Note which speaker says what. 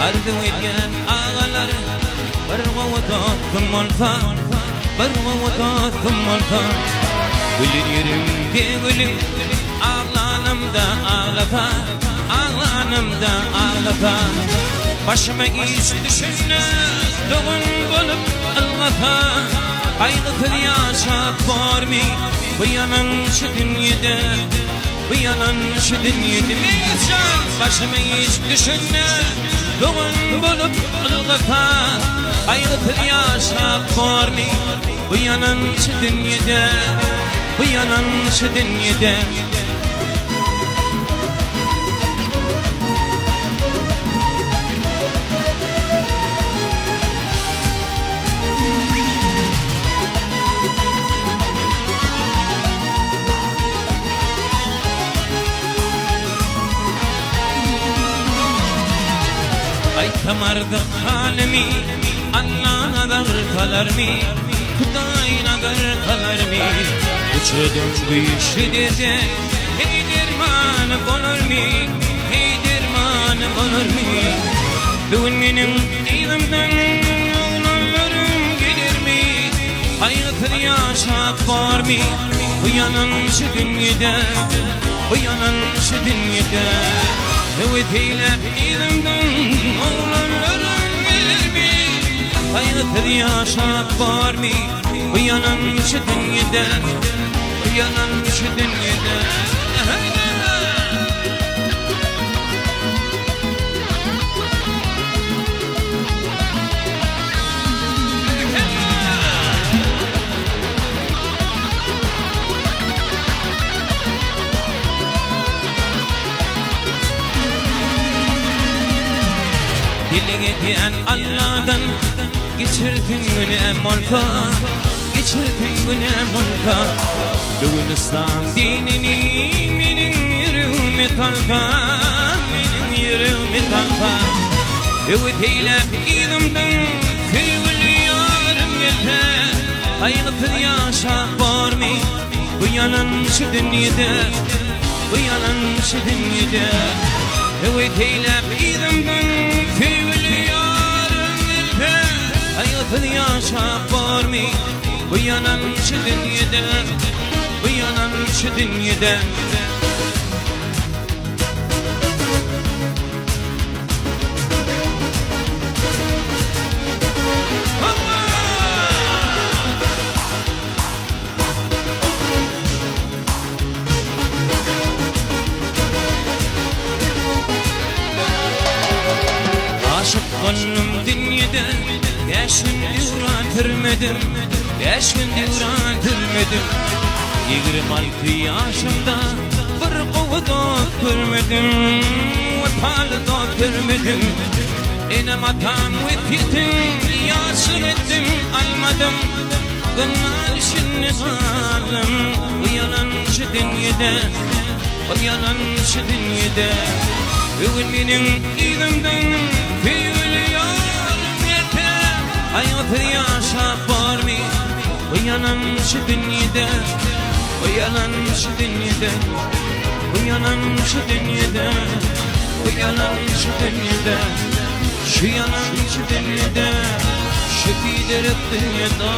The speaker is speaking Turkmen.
Speaker 1: Arzuw edýän agalar Bir gowy dostum bolsa Bir gowy dostum bolsa Gülen ýerimde gülüp Aglanymda aglasa Aglanymda aglasa Başyma iş düşende Dogan bolup ylgasa Gaýgysyz ýaşap bormy Bu ýalan şu dünýede Bu ýalan şu dünýede Meýlisjan başyma iş düşende Dogan bolup ylgasa Gaýgysyz ýaşap bormy Bu ýalan şu dünýede Bu ýalan şu dünýede. Aýtsam arzyk halymy, Alla nazar salarmy, Hudaý nazar salarmy? Uçradym güýçli derde, heý derman bolarmy, heý derman bolarmy? Bu gün meniň yzymdan oglanlarym gelermi? Gaýgysyz ýaşap bormy bu ýalan şu dünýede, bu ýalan şu dünýede? Höwes eýläp yzymdan oglanlarym gelermi? Gaýgysyz ýaşap bormy bu ýalan şu dünýede, bu ýalan şu dünýede? Dileg edýän Alladan geçirsin günäm bolsa, geçirsin günäm bolsa. Bu gün yslam dinini meniň ýüregime salsa, meniň ýüregime salsa. Öwüt eýläp yzymdan söýgüli ýarym gelse, Gaýgysyz ýaşap bormy bu ýalan şu dünýede, bu ýalan şu dünýede. Öwüt eýläp yzymdan söýgüli ýarym gelse, Gaýgysyz ýaşap bormy bu ýalan şu dünýede, bu ýalan şu dünýede. Aşyk boldum dünýede, Bäş gün döwran sürmedim, Bäş gün döwran sürmedim. 26 ýaşymda bir gowy dost görmedim, Wepaly dost görmedim. Enem-atam wesýetin ýaşlyk etdim, almadym. Gynnar içinde galdym, bu ýalançy dünýede, Bu ýalançy dünýede. Bu gün meniň yzymdan söýgüli ýarym gelse, Gaýgysyz ýaşap bormy bu ýalançy dünýede, Bu ýalançy dünýede, bu ýalançy dünýede, Bu ýalançy dünýede, şu ýalançy dünýede, Şu biderek dünýede.